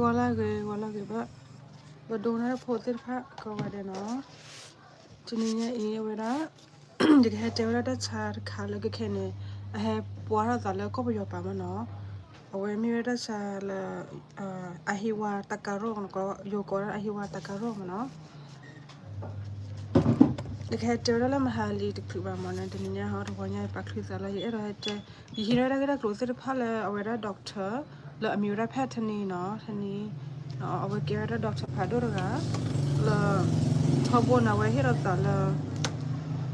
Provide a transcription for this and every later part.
ဂီၤလၢဂ့ၤ ဂီၤလၢဂ့ၤဘၣ်, ပဒိကနၣ်တၢ်ဖိသ့ၣ်တဖၣ်ကိးဂၤဒဲးနီၤ, တနံၤညါအံၤအဝဲဒၣ် ယကဟဲတဲဝဲဒၣ်တၢ်ဆါတခါလၢခဲခဲန့ၣ် အဟဲပှၤထီၣ်သးလၢကီၢ်ပယီၤပၤမ့ၢ်နီၤ, အဝဲမ့ၢ်ဝဲဒၣ်တၢ်ဆါလၢ အဟံးဝါတၢ်ကါရိၣ် ယိၤကိးဒၣ်အဟံးဝါတၢ်ကါရိၣ်မ့ၢ်နီၤ, ယကဟဲတဲဝဲဒၣ်လၢမဟါလံတချုးဘၣ်မ့ၢ်နီၤ, တနံၤညါဟီတဂီၤညါ ယပာ်ချုးသးလၢ ယအဲၣ်ဒိးဟဲတဲ ယဟံးန့ၢ်ဝဲဒၣ်ဂ့ၢ်တၢ်ကျိၤသ့ၣ်တဖၣ်လၢအဝဲဒၣ် doctor လၢအမံၤဝဲဒၣ် Bethany နီၤ, Bethany အဝဲကဲဝဲဒၣ် doctor ဖးဒိၣ်တဂၤ လၢ ထီဘိန့ၣ် အဝဲဟ့ၣ်လီၤသးလၢ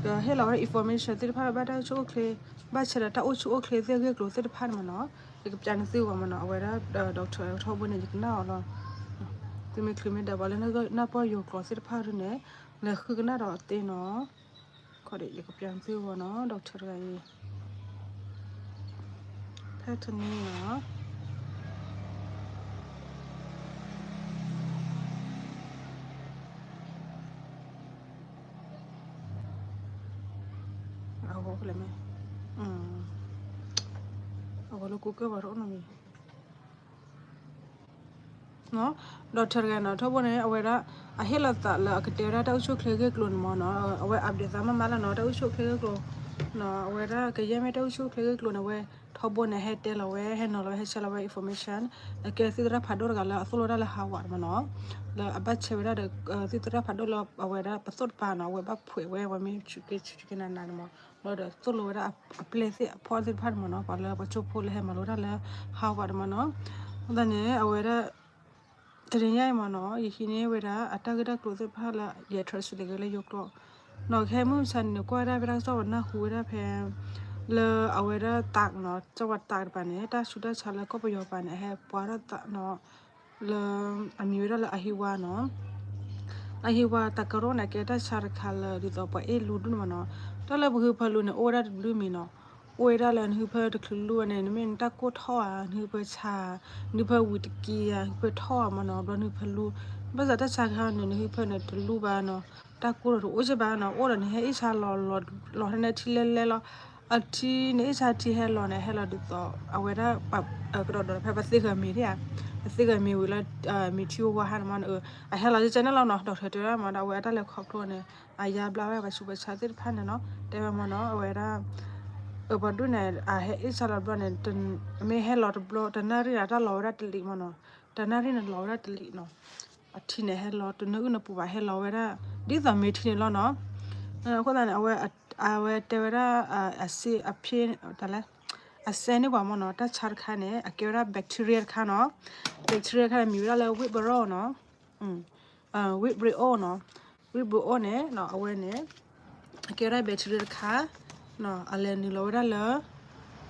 ဟ့ၣ်လီၤဝဲဒၣ် information သ့ၣ်တဖၣ်လၢဘၣ်တၢ်အိၣ်ဆူၣ်အိၣ်ချ့ ဘၣ်ဆၣ်ဒီးတၢ်အိၣ်ဆူၣ်အိၣ်ချ့သ့ၣ်ဂ့ၢ်ကျိၤသ့ၣ်တဖၣ်န့ၣ်မ့ၢ်နီၤ, ယကပျးန့ၢ်သုဂီၢ်မ့ၢ်နီၤ, အဝဲဒၣ် doctor ထီဘိန့ၣ် ယကနၣ်အီၤလီၤ, သုမ့ၢ်ချုးမ့ၢ်ဒၣ်ပှၤလၢနၢ်ပၢၢ်ယိၤကျိၤသ့ၣ်တဖၣ်ဒ်န့ၣ် လဲၤဃုကနၣ်ဒီးအီၤသ့နီၤ, ခီဒီး ယကပျးသုဂီၢ်နီၤ, doctor တဂၤအံၤ Bethany နီၤ, အဂီၢ်လဲၣ်မ့ၢ် အဂီၢ်လၢကူကၢၢ်ဘၣ်တအိၣ်နီတမံၤ doctor တဂၤနီၤ, ထီဘိန့ၣ် အဝဲဒၣ် အဟ့ၣ်လီၤသးလၢအကတဲဝဲဒၣ်တၢ်အိၣ်ဆူၣ်အိၣ်ချ့ဂ့ၢ်ကျိၤန့ၣ်မ့ၢ်နီၤ, အဝဲ update သးမးမးလီၤနီၤ, တၢ်အိၣ်ဆူၣ်အိၣ်ချ့ဂ့ၢ်ကျိၤ အဝဲဒၣ်ကယဲၢ်မ့ၢ်တၢ်အိၣ်ဆူၣ်အိၣ်ချ့ဂ့ၢ်ကျိၤန့ၣ် အဝဲ ထီဘိန့ၣ် ဟဲတဲလီၤဝဲ ဟဲနီၤလီၤဝဲ ဟဲဆှၢလီၤဝဲ information အကဲသုးသရၣ်ဖးဒိၣ်တဂၤလၢအသိၣ်လိဝဲဒၣ်လၢ Harvard မ့ၢ်နီၤ, လၢအဘၣ်ဆဲးဝဲဒၣ်ဒီး သုးသရၣ်ဖးဒိၣ်လၢအဝဲဒၣ်ပသိၣ်တပၤနီၤ, အဝဲဘၣ်ဖှဲးဝဲ အဝဲမ့ၢ်ဆူးက့ဆူးက့နးနးန့ၣ်မ့ၢ် ဘျီဒီးသိၣ်လိဝဲဒၣ်အပျဲၢ်သ့ၣ်အဖီၣ်သ့ၣ်တဖၣ်န့ၣ်မ့ၢ်နီၤ, ပှၤလၢပှၤကၠိဖိလၢဟဲမၤလိတၢ်လၢ Harvard မ့ၢ်နီၤ, အဃိသတးန့ၣ် အဝဲဒၣ် တနံၤညါအံၤမ့ၢ်နီၤ ယဟံးန့ၢ်ဝဲဒၣ်အတၢ်ဂ့ၢ်တၢ်ကျိၤသ့ၣ်တဖၣ်လၢ ယ translate က့ၤလၢယိၤကျိာ်, နီၤ ကဟဲမုၢ်မဆါန့ၣ် ကွၢ်ဝဲဒၣ်ဖဲတၢ်ကစီၣ်ပနၢ်ဟူဝဲဒၣ်ဖဲ လၢအဝဲဒၣ်တၢးနီၤ, ကၠီဝဲတၢးတပၤန့ၣ် တၢ်ဆူးတၢ်ဆါလၢကီၢ်ပယီၤပၤန့ၣ် အဟဲပှၤထီၣ်သးနီၤ လၢ အမံၤဝဲဒၣ်လၢအဟံးဝါနီၤ, အဟံးဝါတၢ်ကရိၣ်န့ၣ် ကဲတၢ်ဆါတခါလၢ ဒ်သိးပှၤအ့ၣ်လူဒိၣ်န့ၣ်မ့ၢ်နီၤ, တၢ်လၢပဟုဖၢလူန့ၣ် အိၣ်ဝဲဒၣ်တဘျုးမံၤနီၤ, အိၣ်ဝဲဒၣ်လၢနဟုဖၢတချုးလူဝဲန့ၣ် နမ့ၢ်နတၢ်ကိၢ်ထီၣ်ဧါ, နဟုဖၢဆါဧါ, နဟုဖၢဝံၤတက့ဧါ, နဟုဖၢထီၣ်ဧါမ့ၢ်နီၤ, ဘျီနဟုဖၢလူ, ဘၣ်ဆၣ်တၢ်ဆါတခါန့ၣ် နဟုဖၢန့ၣ်တလူဘၣ်နီၤ, တၢ်ကိၢ်ထီၣ်တအိၣ်က့ဘၣ်နီၤ, အိၣ်ဒီးနဟဲအ့ၣ်ဆါလီၤ လီၤထဲန့ၣ်ထံလဲလဲလီၤ အထံန့ၣ်အ့ၣ်ဆါထံဟဲလီၤန့ၣ် ဟဲလီၤဒ်သိး အဝဲဒၣ် ကဒီးဒီးဖဲပသ့ၣ်ဃၢၤမ့ၤဒၣ်ဧါ, ပသ့ၣ်ဃၢၤမ့ၤဝံၤလၢ မ့ၤထံအိၣ်ဝါဟါန့ၣ်မ့ၢ်နီၤ, အဟဲလီၤကဲန့ၣ်လီၤနီၤ, ဒီးထၢတဲဝဲဒၣ်မ့ၢ်ဒီး အဝဲအတၢ်လဲၤခီဖျိန့ၣ် အယါဘျါဝဲပှၤဆူးပှၤဆါသ့ၣ်တဖၣ်န့ၣ်နီၤ, တဲဝဲမ့ၢ်နီၤ အဝဲဒၣ် ပှၤဒိၣ်န့ၣ် အဟဲအ့ၣ်ဆါလီၤတဘျီန့ၣ် မ့ၢ်ဟဲလီၤတဘျီ တနၣ်ရံၣ်န့ၣ် တၢ်လီၤဝဲဒၣ်တလံာ်မ့ၢ်နီၤ, တနၣ်ရံၣ်န့ၣ်လီၤဝဲဒၣ်တလံာ်နီၤ, အထံန့ၣ်ဟဲလီၤ တနၢအုၣ်နပူၤဘၣ် ဟဲလီၤဝဲဒၣ် ဒ်သိးမ့ၤထံန့ၣ်လီၤနီၤ, အဃိသတးန့ၣ် အဝဲတဲဝဲဒၣ် အစ့အဖ့ တၢ်လဲၣ် အစဲန့ၢ်ပှၤမ့ၢ်နီၤ, တၢ်ဆါတခါန့ၣ် အကဲဝဲဒၣ် bacteria တခါနီၤ, bacteria တခါန့ၣ် မံၤဝဲဒၣ်လၢ Vibrio နီၤ, Vibrio နီၤ, Vibrio န့ၣ် အဝဲန့ၣ် အကဲဝဲဒၣ် bacteria တခါ အလဲၤနုာ်လီၤဝဲဒၣ်လၢ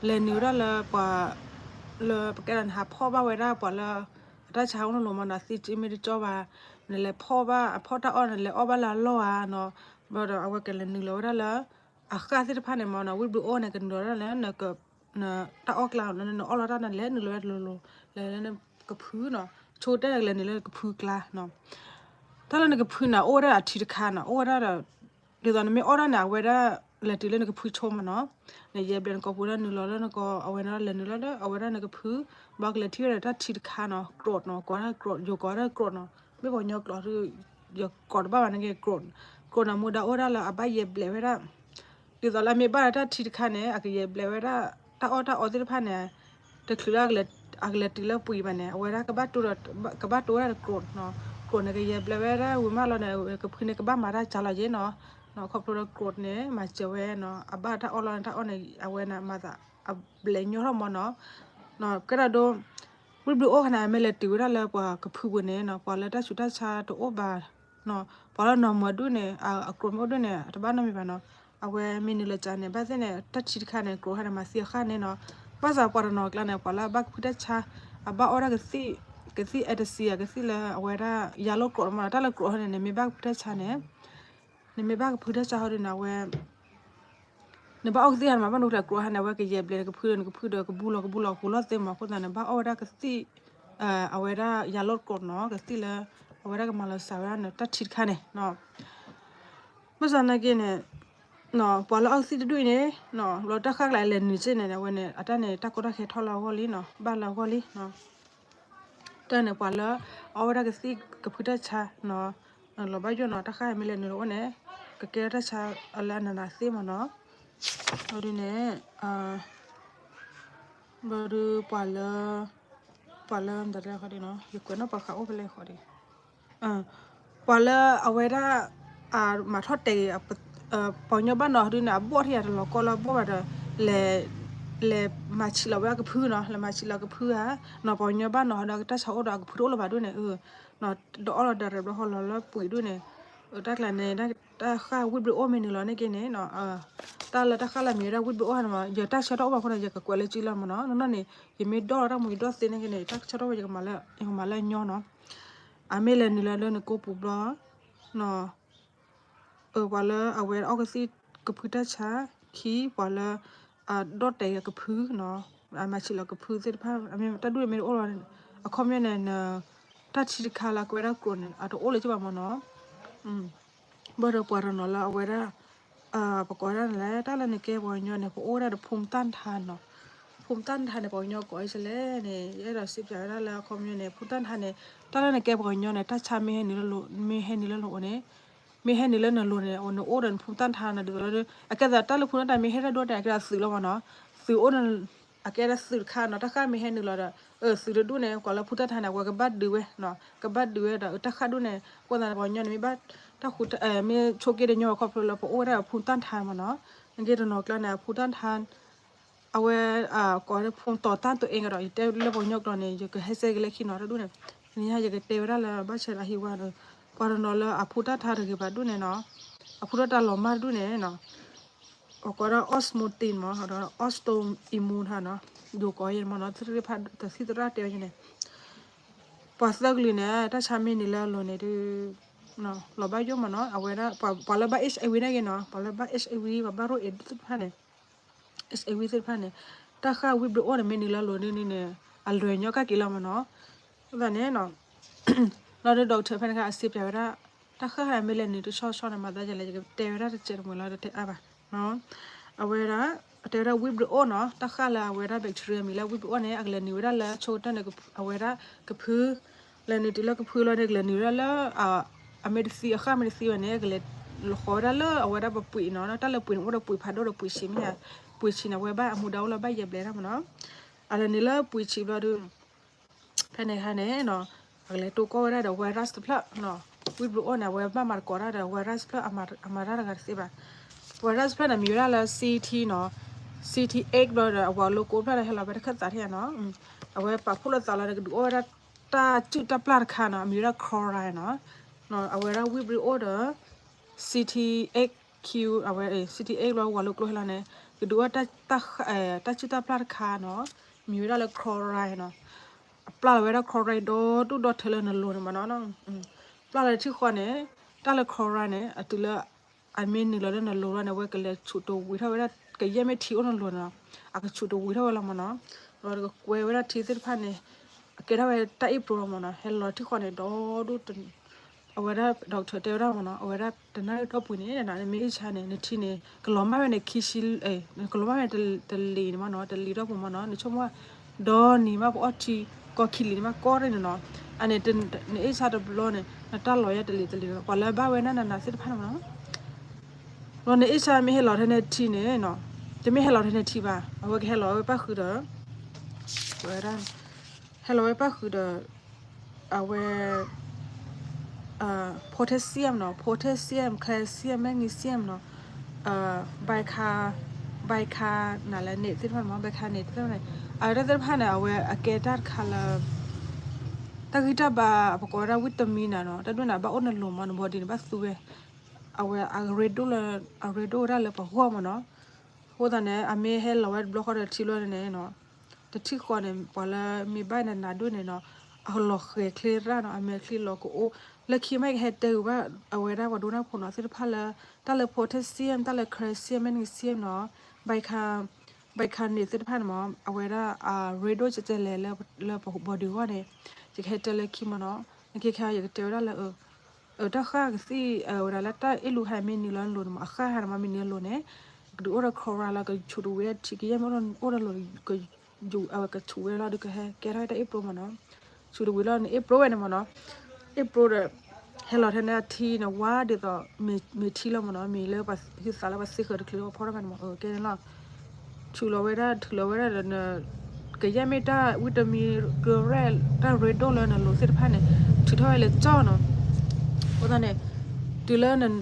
လဲၤနုာ်ဝဲဒၣ်လၢပှၤ လၢပကဲဒၣ်နဟးဖီၣ်ဘၣ်ဝဲဒၣ်ပှၤလၢ အတၢ်ဆါအိၣ်နီၢ်လိၤမ့ၢ်နီၤ, သံမ့ၢ်တကၠီဘၣ်, နလဲၤဖီၣ်ဘၣ် အဖီၣ်တၢ်အီၣ် နလဲၤအီၣ်ဘၣ်လၢအလီၢ်ဧါနီၤ, ဘျီဒီးအဝဲကလဲၤနုာ်လီၤဝဲဒၣ်လၢ အဃၢ်သ့ၣ်တဖၣ်န့ၣ်မ့ၢ်နီၤ, Vibrio န့ၣ် ကနုာ်လီၤဝဲဒၣ်လၢ တၢ်အီၣ်ကျါ နအီၣ်လီၤတၢ်န့ၣ် လဲၤနုာ်လီၤဝဲဒၣ်တလိၤလိၤ လဲၤလၢနကဖုနီၤ, ဆိတဲကလဲၤနုာ်လၢနကဖုကျါနီၤ, တၢ်လၢနကဖုန့ၣ် အိၣ်ဝဲဒၣ်အထံတခါနီၤ, အိၣ်ဝဲဒၣ်ဒီး ဒ်သိးနမ့ၢ်အီၣ်ဒၣ်န့ၣ် အဝဲဒၣ်လဲၤတုၤလၢနကဖုဆိမ့ၢ်နီၤ, နယဲၢ်ဘျဲၣ်နကိာ်ပူၤဒၣ်နုာ်လီၤလၢနကီၢ် အဝဲန့ၣ်လဲၤနုာ်လီၤလၢ အဝဲဒၣ်နကဖု, ဘၣ်ကလဲၤထံၣ်ဝဲဒၣ်တၢ်ထံတခါနီၤ, ကျိးနီၤ, ကိးဒၣ်ကျိး, ယိၤကိးဒၣ်ကျိးနီၤ, မ့ၢ်ပှၤကညီကျိး ယကိးတဘၣ်ဘၣ်န့ၣ်က့ၤ ကျိး, ကျိးန့ၣ်မူဒါအိၣ်ဒၣ်လၢအဘၣ်ယဲၢ်ဘျဲၣ်ဝဲဒၣ် ဒ်သိးလၢအမ့ၢ်ဘၣ်ဒီးတၢ်ထံတခါန့ၣ် အကယဲၢ်ဘျဲၣ်ဝဲဒၣ် တၢ်အီၣ်တၢ်အီသ့ၣ်တဖၣ်န့ၣ် တချုးလၢအကလဲၤတုၤလၢပှံၤဘၣ်န့ၣ် အဝဲဒၣ် ကဘၣ်တိဝဲဒၣ်ဒီးကျိးနီၤ, ကျိးန့ၣ် ကယဲၢ်ဘျဲၣ်ဝဲဒၣ်ဝံၤမးလီၤန့ၣ် ကဖုန့ၣ် ကဘၣ်မၤတၢ်ကၢ်လီၤယဲနီၤ, ခီဖျိဒီးကျိးန့ၣ် မၤစၢၤဝဲနီၤ, အဘၣ်တၢ်အီၣ်လီၤန့ၣ် တၢ်အီၣ်န့ၣ် အဝဲန့ၣ်မၤသး အဘျဲၣ်ညီထီၣ်မးနီၤ, ကဲဒၣ်ဒိ Vibrio ခါန့ၣ် အမ့ၢ်လဲၤတုၤဝဲဒၣ်လၢပှၤကဖုပူၤန့ၣ်နီၤ, ပှၤလၢတၢ်ဆူးတၢ်ဆါတအိၣ်ဘၣ် ပှၤလၢနီၢ်မၢဒူၣ်န့ၣ် အကျိးမ့ၢ်အိၣ်ဒူၣ်န့ၣ် အတဘၣ်နီတမံၤဘၣ်နီၤ, အဝဲမ့ၢ်နုာ်လီၤကၢ်န့ၣ် ဘၣ်သ့ၣ်န့ၣ် တၢ်ထံတခါန့ၣ် ကျိးခါန့ၣ် မၤသံအဃၢ်န့ၣ်နီၤ, ဘၣ်ဆၣ်ပှၤတနီၤကျါန့ၣ် ပှၤလၢအဘၣ်ကဖုတၢ်ဆါ အဘၣ်အီၣ်ဒၣ်ကသံၣ်, ကသံၣ်အဲတစံဧါ ကသံၣ်လၢအဝဲဒၣ် ယၤလိကျိးမးနီၤ, တၢ်လၢကျိးဟီန့ၣ် နမ့ၢ်ဘၣ်ကဖုတၢ်ဆါန့ၣ် နမ့ၢ်ဘၣ်ကဖုတၢ်ဆါဟီဒ်န့ၣ် အဝဲ နဘၣ်အီၣ်ကသံၣ်ဟါန့ၣ် မ့ၢ်ဘၣ်နုာ်ကျဲကျိးဟါန့ၣ် အဝဲကယဲၢ်ဘျဲၣ်နကဖုဒီး နကဖုဒီးကဘူးလီၤကဘူးလီၤကဘူးလီၤသ့မး, အဃိသတးန့ၣ် ဘၣ်အီၣ်ဝဲဒၣ်ကသံၣ် အဝဲဒၣ်ယၤလိကျိးနီၤ, ကသံၣ်လၢ အဝဲဒၣ်ကမၤလီၤစှၤဝဲဒၣ်န့ၣ် တၢ်ထံတခါန့ၣ် ဘၣ်ဆၣ်သနာ်က့န့ၣ် ပှၤလၢအီၣ်ကသံၣ်တဒူၣ်အံၤန့ၣ် ဘျီတၢ်ဃၣ်ကျါလဲၤနုာ်စ့ၢ်န့ၣ် အဝဲန့ၣ် အတၢ်န့ၣ် တၢ်ကီတၢ်ခဲထီၣ်လၢအဂီၢ်လံနီၤ, ဘၣ်လၢအဂီၢ်လံနီၤ. တၢ်န့ၣ် ပှၤလၢအအီၣ်ဝဲဒၣ်ကသံၣ်ကဖုတၢ်ဆါနီၤ, လီၤဘၣ်ယိၣ်နီၤ, တၢ်ဃၣ်မ့ၢ်လဲၤနုာ်လီၤအိၣ်န့ၣ် ကကဲထီၣ်တၢ်ဆါလၢအနးနးသ့မ့ၢ်နီၤ. အဒ်န့ၣ် ဘျီဒုးပှၤလၢ ပှၤလၢမတၤလဲၣ်ဃီဒ်နီၤ, ယကွဲးနီၣ်ပှၤဃးအိၣ်ဖဲလဲၣ်ဃီဒ် ပှၤလၢအဝဲဒၣ် မၤထီၣ်တဲာ်ဂ့ၤ ပှၤကညီဘၣ်နီၤဒုးန့ၣ် အဘီၣ်ထံၣ်ယၤတလီၤကီလၢအဘီၣ်ဘၣ်ဒီး လဲၤ လဲၤမၤဆံးလီၤဝဲအကဖုနီၤ, လဲၤမၤဆံးလီၤကဖုဧါနီၤ, ပှၤကညီဘၣ်နီၤဒီးတၢ်ဆါအိၣ်ဒီးအကဖုတအိၣ်လၢၤဘၣ်ဒ်န့ၣ်, ဒီးအီၣ်လီၤဒီးရဲၣ်ဘျီဟီလီၤလၢပှံၤဒ်န့ၣ်, တၢ်ကျါန့ၣ် တၢ်ဃၣ်ဝံၣ်ဘျုးအိၣ်မ့ၢ်နုာ်လီၤန့ၣ်က့န့ၣ် တၢ်လၢတၢ်ဃၣ်လၢမ့ၢ်ဝဲဒၣ်ဝံၣ်ဘျုးအိၣ်ဟဲန့ၣ်မး ယတၢ်ဆၢထီၣ်အိၣ်ဘၣ်အဃိန့ၣ် ယကကွဲးလၢကၠံလီၤမ့ၢ်နီၤ, နီၢ်နီၢ်န့ၣ် ယမ့ၢ်ဒီၣ်လီၤတၢ်မူယဒီၣ်သ့န့ၣ်က့န့ၣ် တၢ်ဆၢထီၣ်ဝဲယကမၤလၢ ယကမၤလၢအညီနီၤ, အမ့ၢ်လဲၤနုာ်လီၤလၢနကိးပူၤဘျီ ပှၤလၢအဝဲအီၣ်ကသံၣ်ကဖုတၢ်ဆါ, ခံ ပှၤလၢ အဒီၣ်တဲာ်ကဖုနီၤ, အမၤဆံးလီၤကဖုသ့ၣ်တဖၣ် အမ့ၢ်တၢ်ဒ်န့ၣ်မ့ၢ်တအိၣ်လီၤ, အခီပညီန့ၣ် တၢ်ထံတခါလၢအကဲဝဲဒၣ်ကျိၤန့ၣ် အတအိၣ်လၢၤဘၣ်မ့ၢ်နီၤ, ဘၣ်ဒီးပှၤတနီၤလၢအဝဲဒၣ် ပကိးဒၣ်န့ၣ်လဲၣ် တၢ်လၢနကဲပှၤကညီန့ၣ် ပအိၣ်ဝဲဒၣ်ဒီး ဖူမတၢ်နထါနီၤ, ဖူမတၢ်နထါန့ၣ် ပှၤကညီကိးအံၤလဲၣ်န့ၣ် ယအဲၣ်ဒိးစံးပၠးဝဲဒၣ်လၢအခီပညီန့ၣ် ဖူမတၢ်နထါန့ၣ် တၢ်လၢနကဲပှၤကညီန့ၣ် တၢ်ဆါမ့ၢ်ဟဲနုာ်လၢ မ့ၢ်ဟဲနုာ်လၢနအိၣ်န့ၣ် မ့ၢ်ဟဲနုာ်လၢနလိၤန့ၣ် နအိၣ်ဒီးနဖူမတၢ်နထါန့ၣ် ဒ်သိးလၢ အကဲသးတၢ်လၢဖူမတၢ်နထါမ့ၢ်ဟဲထီၣ်ဒိၣ်တဲာ် အကဲဒၣ်သုးလီၤမ့ၢ်နီၤ, သုးအိၣ် အကဲဒၣ်သုးတခါနီၤ, တၢ်ဃၣ်မ့ၢ်ဟဲနုာ်လီၤဒီး သုးတဒူၣ်န့ၣ် ကွၢ်လၢဖူတၢ်ထါန့ၣ် အဝဲကဘၣ်ဒုးဝဲ, ကဘၣ်ဒုးဝဲဒီး တၢ်ဃၣ်ဒူၣ်န့ၣ် အဃိသတးန့ၣ် ပှၤကညီန့ၣ် မ့ၢ်ဘၣ်တၢ်ဃူ မ့ၢ်ဆိးက့တညီဝဲခီဖျိလၢပအိၣ်ဝဲဒၣ်ဖူတၢ်ထါမ့ၢ်နီၤ, နကဲတနီၤကျါန့ၣ် အဖူတၢ်ထါ အဝဲ ကိးဝဲဖူတီၤတၢ်တအ့ကဒီး ယတဲလၢပှၤကညီကျိာ်န့ၣ် ယကဟဲစဲက့ၤလၢခံနီၤ တၢ်ဒူၣ်န့ၣ်, နံၤညါယကတဲဝဲဒၣ်လၢဘၣ်ဆၣ်ဒီးအဟံၣ်ဝါဒီး ပှၤတနီၤလၢအဖူတၢ်ထါတဂ့ၤဘၣ်ဒူၣ်န့ၣ်နီၤ, အဖူတၢ်ထါလီၤမၢ်တဒူၣ်န့ၣ်နီၤ အကိးဒၣ် osmotic မ့ၢ် ဒီး autoimmune ထါနီၤ, ဒိးကိးယဲၢ်မ့ၢ်နီၤ တသံၣ်သရၣ်တဲဝဲန့ၣ်, ပှၤသၢကလုာ်န့ၣ် တၢ်ဆါမ့ၢ်နုာ်လၢအလိၤန့ၣ်ဒုး လီၤဘၣ်ယိၣ်မ့ၢ်နီၤ, အဝဲဒၣ် ပှၤလၢဘၣ် HIV န့ၣ်က့နီၤ, ပှၤလၢဘၣ် HIV ပှၤဘၣ်ရိၣ်အ့းသ့ၣ်တဖၣ်န့ၣ် HIV သ့ၣ်တဖၣ်န့ၣ် တၢ်ဃၣ်ဝံၣ်ဘျုးအိၣ်န့ၣ် မ့ၢ်နုာ်လၢအလိၤဒ်န့ၣ် အလွဲၢ်ညီကၣ်က့ၤလီၤမ့ၢ်နီၤ, အဃိသတးန့ၣ် လီၤဒီး doctor ဖဲန့ၣ်အခါ အစံးပၠးဝဲဒၣ် တၢ်ဃၣ်မ့ၢ်လဲၤနုာ်တဆီဆီန့ၣ် မၤသးဒ်လဲၣ် ယကတဲဝဲဒၣ်တစဲးတမှဲၤလီၤ တတဲအါဘၣ်, အဝဲဒၣ် တဲဝဲဒၣ်ဝံၣ်ဘျုးအိၣ်နီၤ, တၢ်ဃၣ်လၢအဝဲဒၣ် bacteria မံၤလၢဝံၣ်ဘျုးအိၣ်န့ၣ် အကလဲၤနုာ်ဝဲဒၣ်လၢဆိကတၢၢ်န့ၣ် အဝဲဒၣ်ကဖု လဲၤနုာ်တုၤလၢကဖုလီၤန့ၣ် ကလဲၤနုာ်ဝဲဒၣ်လၢ အမ့ၢ်တသံ အဃၣ်မ့ၢ်တသံဘၣ်န့ၣ် ကလဲၤလီၤဃီၤဝဲဒၣ်လၢအဝဲဒၣ်ပပှ့ၤနီၤ, တၢ်လၢပှ့ၤန့ၣ် အိၣ်ဒီးပှ့ၤဖးဒိၣ်ဒီးပှ့ၤဆံးမ့ၢ်ဧါ, ပှ့ၤဆံးန့ၣ် အဝဲဘၣ်အမူဒါအိၣ်လၢဘၣ်ယဲၢ်ဘျဲၣ်တၢ်မ့ၢ်နီၤ, အလဲၤနုာ်လၢပှ့ၤဆံးဘျီဒုး ဖဲန့ၣ်အခါန့ၣ်နီၤ အကလဲၤတိၢ်ကီၢ်ဝဲဒၣ်ဒီး virus တဖျၢၣ်နီၤ, ဝံၣ်ဘျုးအိၣ်န့ၣ် အဝဲဘၣ်မၤသကိးတၢ်ဒီး virus တဖျၢၣ် အမၤတၢ်တဂၤတသ့ဘၣ်, virus တဖျၢၣ်န့ၣ် မံၤဝဲဒၣ်လၢ CT နီၤ, CT eight ဘျီဒီး အဝဲလိကိတဖျၢၣ်ဒီး ဟဲလီၤဖဲတခၢၣ်သးထံၣ်ဧါနီၤ, အဝဲပာ်ဖှိၣ်လိာ်သးလီၤဒီး ကဒုးအိၣ်ဝဲဒၣ်တၢ်စုၣ်တၢ်ပျၢ်တခါနီၤ, အမံၤဝဲဒၣ် chloride နီၤ, အဝဲဒၣ်ဝံၣ်ဘျုးအိၣ်ဒီး CT eight Q အဝဲ CT eight ဘျီ ဝဲလိကျိဟဲလီၤန့ၣ် ကဒုးအိၣ်တၢ် တၢ်စုၣ်တၢ်ပျၢ်တခါနီၤ, မံၤဝဲဒၣ်လၢ chloride နီၤ, အပျၢ်လီၤဝဲဒၣ် chloride ဒီဒူၣ်ဒီထၢလၢနလိၤန့ၣ်မ့ၢ်နီၤ, ပျၢ်လီၤထံဃီန့ၣ် တၢ်လၢ chloride န့ၣ် အတုၤလၢ အမ့ၢ်နုာ်လီၤလၢနလိၤလီၤန့ၣ် အဝဲကလဲၤဆူၣ်တဝံၤထီၣ်ဝဲဒၣ် ကယဲၢ်မ့ၢ်ထံအိၣ်နလိၤန့ၣ်နီၤ, အကဆူၣ်တဝံၤထီၣ်ဝဲလီၤမ့ၢ်နီၤ, ဒီးကကွဲးဝဲဒၣ်ထံသ့ၣ်တဖၣ်န့ၣ် အကဲထီၣ်ဝဲတၢ်အ့ၣ်ပျိလီၤမ့ၢ်နီၤ, ဟဲလီၤထံဃီန့ၣ် ဒီဒူၣ် အဝဲဒၣ် doctor တဲဝဲဒၣ်မ့ၢ်နီၤ, အဝဲဒၣ်တနၣ်ရံၣ်ဒီပုၢ်န့ၣ် နမ့ၢ်အ့ၣ်ဆါန့ၣ် နထံန့ၣ် ကလီၤမၢ်ဝဲန့ၣ်ခံဆံ, ကလီၤမၢ်ဝဲတလံၤန့ၣ်မ့ၢ်နီၤ, တလံၤဒီပုၢ်မ့ၢ်နီၤ, နဆိကမိၣ် ဒီနံၤမး ပအီၣ်ထံကီၢ်ခံလံၤန့ၣ်မး ကီၢ်ရ့ၣ်န့ၣ်နီၤ, အန့ၣ် နအ့ၣ်ဆါတဘျီန့ၣ် နတၢ်လီၤယဲတလံၤတလံၤ, ပှၤလၢဘၣ်ဝဲဒၣ်နးနးသ့ၣ်တဖၣ်န့ၣ်မ့ၢ်နီၤ, ဒီးနအ့ၣ်ဆါမ့ၢ်ဟဲလီၤထဲန့ၣ်ထံန့ၣ်နီၤ, တမ့ၢ်ဟဲလီၤထဲန့ၣ်ထံဘၣ်, အဝဲကဟဲလီၤဝဲပၣ်ဃုာ်ဒီး ဝဲဒၣ် ဟဲလီၤဝဲပၣ်ဃုာ်ဒီး အဝဲ potassium နီၤ, potassium, calcium, magnesium နီၤ, bicar, bicar နလဲၣ်န့ၣ်သ့ၣ်တဖၣ်မ့ၢ် bicar န့ၣ်သ့ၣ်တဖၣ်န့ၣ်, အဝဲဒၣ်သ့ၣ်တဖၣ်န့ၣ် အဝဲအကဲတၢ်တခါလၢ တၢ်ဂံၢ်တၢ်ဘါ ပကိးဝဲဒၣ် vitamin နီၤ, တၢ်ဒိၣ်န့ၣ် ဘၣ်အိၣ်နလိၤမ့ၢ် န body န့ၣ် ဘၣ်သူဝဲ, အဝဲအရ့ဒိၣ်လၢ အရ့ဒိၣ်ဝဲဒၣ်လၢပှၤဂီၢ်မ့ၢ်နီၤ, အဃိသတးန့ၣ် အမ့ၢ်ဟဲလီၤဝဲတဘျီဃီဒီးထံဘျီန့ၣ်နီၤ တထံၣ်ဃီန့ၣ် ပှၤလၢမ့ၢ်ဘၣ်နးနးဒိၣ်န့ၣ်နီၤ, အလီၤဃဲၤချ့ရၣ်နီၤ, အမဲာ်ချံလီၤကအိၣ်, လၢခံမးကဟဲတဲဂုာ်ဘၣ် အဝဲဒၣ်ပှၤဒိကနၣ်ဖိနီၤသ့ၣ်တဖၣ်လၢ တၢ်လၢ potassium, တၢ်လၢ calcium, magnesium နီၤ, bicar, bicar န့ၣ်သ့ၣ်တဖၣ်န့ၣ်မး အဝဲဒၣ်အရ့ဒိၣ်ကဲကဲလဲၣ်လၢပှၤ body ဂီၢ်န့ၣ်, ယကဟဲတဲလၢခံမးနီၤ, နခ့ခါယကတဲဝဲဒၣ်လၢ တၢ်ဃၣ်ကသံၣ် ဝဲဒၣ်လၢတၢ်အ့ၣ်လူဟါမ့ၢ်နုာ်လီၤလိၤန့ၣ်မး အဃၣ်ဟါန့ၣ်မးမ့ၢ်နုာ်လီၤလိၤန့ၣ်, ကဒုးအိၣ်ဒီး chloride လီၤ ကဆူၣ်တဝံၤဒၣ်ထံ ကယဲၢ်မ့ၢ်အိၣ်ဒီးလိၤ ကယူၤ အဝဲကဆူၣ်ဝဲလီၤဒီးကဟဲကဲထီၣ်တၢ်အ့ၣ်ပျိမးနီၤ, ဆူၣ် ဆူးတဝံၤလီၤ နအ့ၣ်ပျိဝဲန့ၣ်မ့ၢ်နီၤ, အ့ၣ်ပျိဒီး ဟဲလီၤထဲန့ၣ်အထံန့ၣ် ဝါဒ်သိး မ့ၤထံလီၤမ့ၢ်နီၤ, မ့ၤလၢပှၤဟုသးလၢပှၤသ့ဃၢၤတချုးလၢပှၤဖီထီၣ်ဖဲန့ၣ်မ့ၢ် ကဲန့ၣ်လီၤ. ထုးလီၤဝဲဒၣ် ထုးလီၤဝဲဒၣ်ဒီး ကယဲၢ်မ့ၢ်တၢ်ဝံၣ်တမံၤ ကရဲၣ် တၢ်ရ့ဒိၣ်လၢနလိၤသ့ၣ်တဖၣ်န့ၣ် ထုးထီၣ်ဝဲလၢကၠီၣ်နီၤ. အဃိသတးန့ၣ် တုၤလၢ